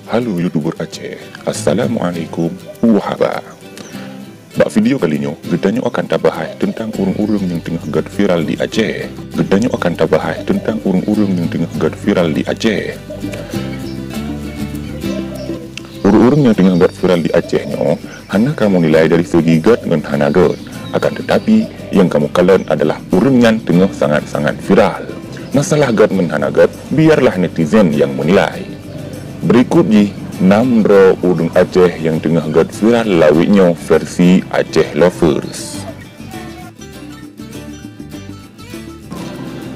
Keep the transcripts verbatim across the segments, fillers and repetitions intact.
Halo YouTuber Aceh. Assalamualaikum. Wahaba. Bak video kali nyoe, geutanyoe akan tabahas teuntang ureuëng-ureuëng nyang teungoh gét viral di Aceh. Geutanyoe akan tabahas teuntang ureuëng-ureuëng nyang teungoh gét viral di Aceh. Ureuëng-ureuëng nyang teungoh gét viral di Aceh nyoe hana kamoe nilai dari segi gét ngon hana gét. Akan teutapi, nyang kamoe kalon adalah ureuëng nyan teungoh sangat-sangat viral. Masalah gét ngon hana gét, biarlah netizen nyang meunilai. Beurikot jih, nam droe ureuëng Aceh nyang teungoh gét viral lawét nyoe versi Aceh Lovers.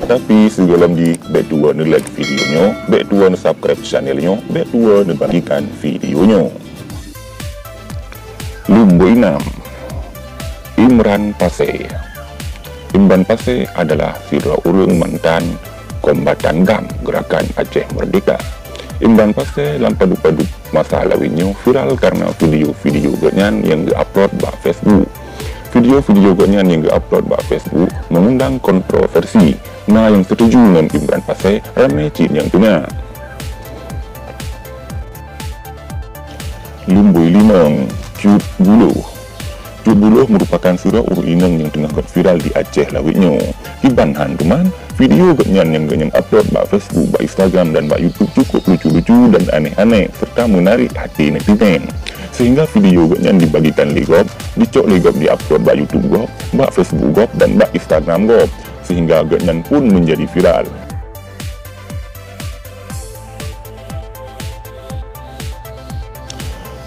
Tapi sigohlom jih, bék tuwoe neu-like video nyoe, bék tuwoe neu-subscribe channel nyoe, bék tuwoe neubagikan video nyoe. Lumbôi nam, Imran Pasé. Imran Pasé adalah sidroe ureuëng mantan kombatan GAM, Gerakan Aceh Merdeka. Imran Pasé lam padub-padub masa lawét nyoe viral kareuna video-video gobnyan nyang geu-upload bak Facebook. Video-video gobnyan nyang geu-upload bak Facebook meungundang kontroversi. Na nyang setuju ngon Imran Pasé, ramé cit nyang teungoh. Lumbôi limong, Cut Buloh. Cut Buloh meurupakan sidroe ureuëng inong nyang teungoh gét viral di Aceh lawét nyoe. Kiban han teuma, video gobnyan nyang gobnyan upload bak Facebook, bak Instagram dan bak YouTube cukup lucu-lucu dan aneh-aneh serta meunarek haté netizen. Sehingga video gobnyan dibagikan lé gob, dicok lé gob di-upload bak YouTube gob, bak Facebook gob dan bak Instagram gob. Sehingga gobnyan pun meunjadi viral.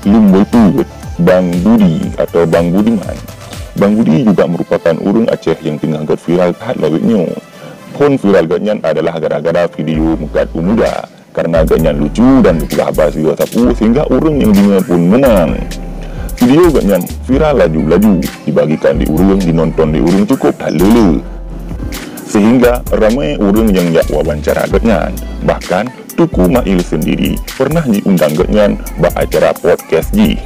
Lumbôi peuet, Bang Budi atau Bang Budiman. Bang Budi juga meurupakan ureuëng Aceh nyang teungoh gét viral that lawét nyoe. Phon viral gobnyan adalah gara-gara video meukat u muda. Kareuna gobnyan lucu dan geupeugah haba sigoe sapeue sehingga ureuëng nyang deungoe pun meunang. Video gobnyan viral laju-laju, dibagikan lé ureuëng, dinonton lé ureuëng cukup that le-le. Sehingga ramé ureuëng nyang jak wawancara gobnyan. Bahkan, Teuku Mail sendiri pernah jiundang gobnyan bak acara podcast jih.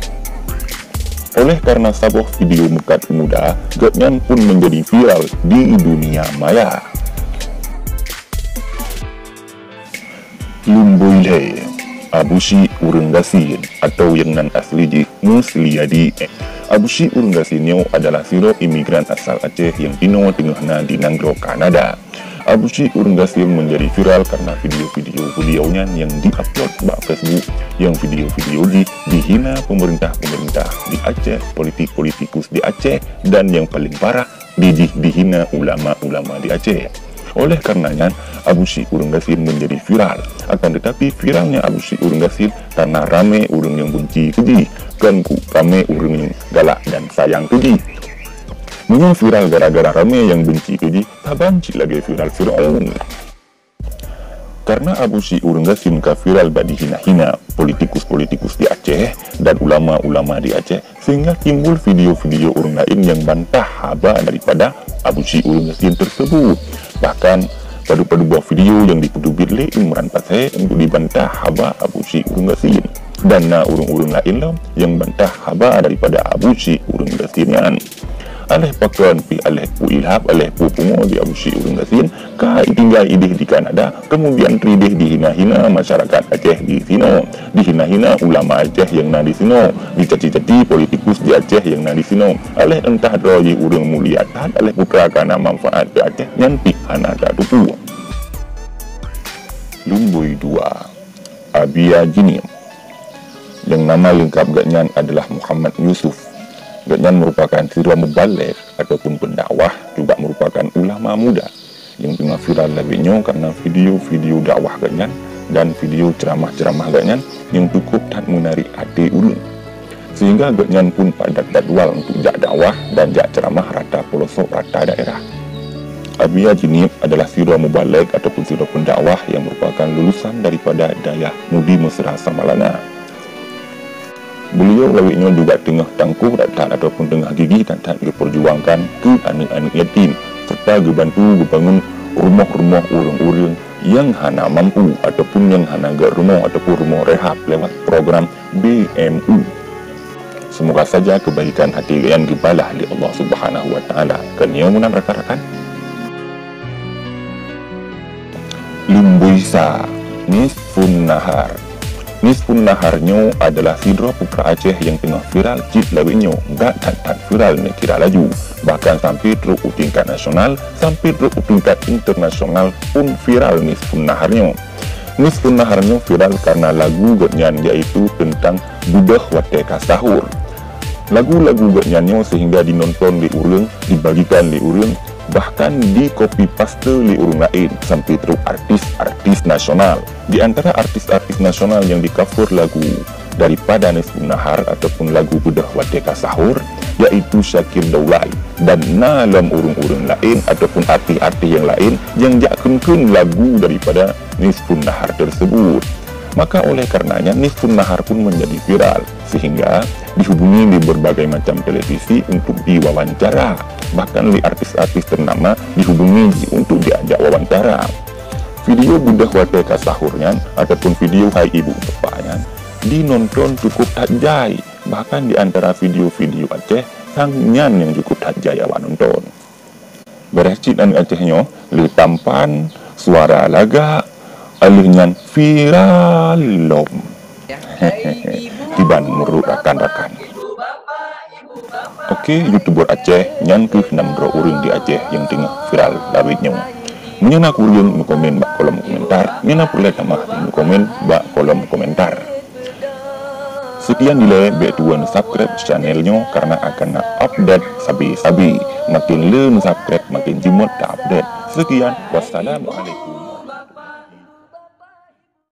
Oleh kareuna saboh video meukat u muda, gobnyan pun meunjadi viral di dunia maya. Lumbôi lhée, Abu Syik Ureuëng Gasien atau nyang nan asli jih Musliadi. Abu Syik Ureuëng Gasien nyoe adalah sidroe imigran asal Aceh nyang kinoe teungoh na di nanggroe Kanada. Abu Syik Ureuëng Gasien meunjadi viral kareuna video-video beliau nyan nyang di-upload bak Facebook, nyang video-video jih dihina pemerintah-pemerintah di Aceh, politik-politikus di Aceh, dan nyang paleng parah, dijih dihina ulama-ulama di Aceh. Oleh kareuna nyan, Abu Syik Ureuëng Gasien meunjadi viral. Akan teutapi, viralnya Abu Syik Ureuëng Gasien kareuna ramé ureuëng nyang beunci keu jih, kon ku ramé ureuëng nyang galak dan sayang keu jih. Meunyoe viral gara-gara ramé nyang beunci keu jih, saban cit lagée viral Fir'aun. Kareuna Abu Syik Ureuëng Gasien ka viral bak dihina-hina politikus-politikus di Aceh dan ulama-ulama di Aceh, sehingga timbul video-video ureuëng laén nyang bantah haba daripada Abu Syik Ureuëng Gasien tersebut. Bahkan, padub-padub boh video nyang dipeuteubiet lé Imran Pasé untuk dibantah haba Abu Syik Ureuëng Gasien. Dan na ureuëng-ureuëng laén lom nyang bantah haba daripada Abu Syik Ureuëng Gasien nyan. Aléh pakon pih aléh peue ilhab, aléh peue pungo di Abu Syik Ureuëng Gasien, ka tinggai idéh di Kanada, kemudian ridéh dihina-hina masyarakat Aceh di sinoe, dihina-hina ulama Aceh nyang na di sinoe, dicaci-caci politikus di Aceh nyang na di sinoe. Aléh entah droe jih ureuëng mulia that, aléh peue ka na manfaat keu Aceh, nyan pih hana tateupeue. Lumbôi dua, Abia Jinim. Nyang nama leungkap gobnyan adalah Muhammad Yusuf. Gobnyan meurupakan sidroe mubalék ataupun pendakwah, juga meurupakan ulama muda nyang teungoh viral lagée nyoe kareuna video-video dakwah gobnyan dan video ceuramah-ceuramah gobnyan nyang cukup that meunarek até ureuëng. Sehingga gobnyan pun padat jadwal untuk jak dakwah dan jak ceuramah rata pelosok, rata daerah. Abia Jinib adalah sidroe mubalék ataupun sidroe pendakwah nyang meurupakan lulusan daripada Dayah Mudi Mesra Samalanga. Beliau lawét nyoe juga teungoh tangkoh that-that ataupun teungoh gigih that-that geupeurjuangkan keu aneuëk-aneuëk yatim, serta geubantu geubangun rumoh-rumoh ureuëng-ureuëng nyang hana mampu ataupun nyang hana gét rumoh ataupun rumoh rehab lewat program B M U. Seumoga saja keubaikan até gobnyan geubalah lé Allah Subhanahu wa Taala. Kon nyoe meunan rakan-rakan. Lumbôi sa, Nisfun Nahar. Nisfun Nahar nyoe adalah sidroe putra Aceh nyang teungoh viral cit lawét nyoe, gat that-that viral neukira laju. Bahkan sampai trok u tingkat nasional, sampai trok u tingkat internasional pun viral Nisfun Nahar nyoe. Nisfun Nahar nyoe viral karena lagu gobnyan, yaitu teuntang beudôh watée ka sahur. Lagu-lagu gobnyan nyoe sehingga dinonton lé ureuëng, dibagikan lé ureuëng, bahkan di-copy paste lé ureuëng laén sampai trok artis-artis nasional. Di antara artis-artis nasional nyang di-cover lagu daripada Nisfun Nahar ataupun lagu beudôh watée ka sahur, yaitu Syakir Daulay, dan na lom ureuëng-ureuëng laén ataupun artis-artis nyang laén nyang jak kheun-kheun lagu daripada Nisfun Nahar tersebut. Maka oleh karenanya Nisfun Nahar pun menjadi viral, sehingga dihubungi di berbagai macam televisi untuk diwawancara. Bahkan lé artis-artis ternama dihubungi jih untuk diajak wawancara. Video beudôh watée ka sahur nyan ataupun video Hai Ibu Bapak nyan dinonton cukup that jai. Bahkan di antara video-video Aceh, sang nyan nyang cukup that jai awak nonton. Beureh cit aneuëk Aceh nyoe, le tampan, suara lagak, aleuh nyan viral lom. Kiban meurok rakan-rakan. Oke, YouTuber Aceh, nyan kheueh nam droe ureuëng di Aceh nyang teungoh viral lawét nyoe. Meunyoe na kureueng, meukomen bak kolom komentar. Meunyoe na peureulée tamah, meukomen bak kolom komentar. Sekian dilée, bék tuwoe subscribe channel nyoe karena akan na update sabe-sabe. Makin le subscribe, makin jimeuet ta-update. Sekian, wassalamualaikum.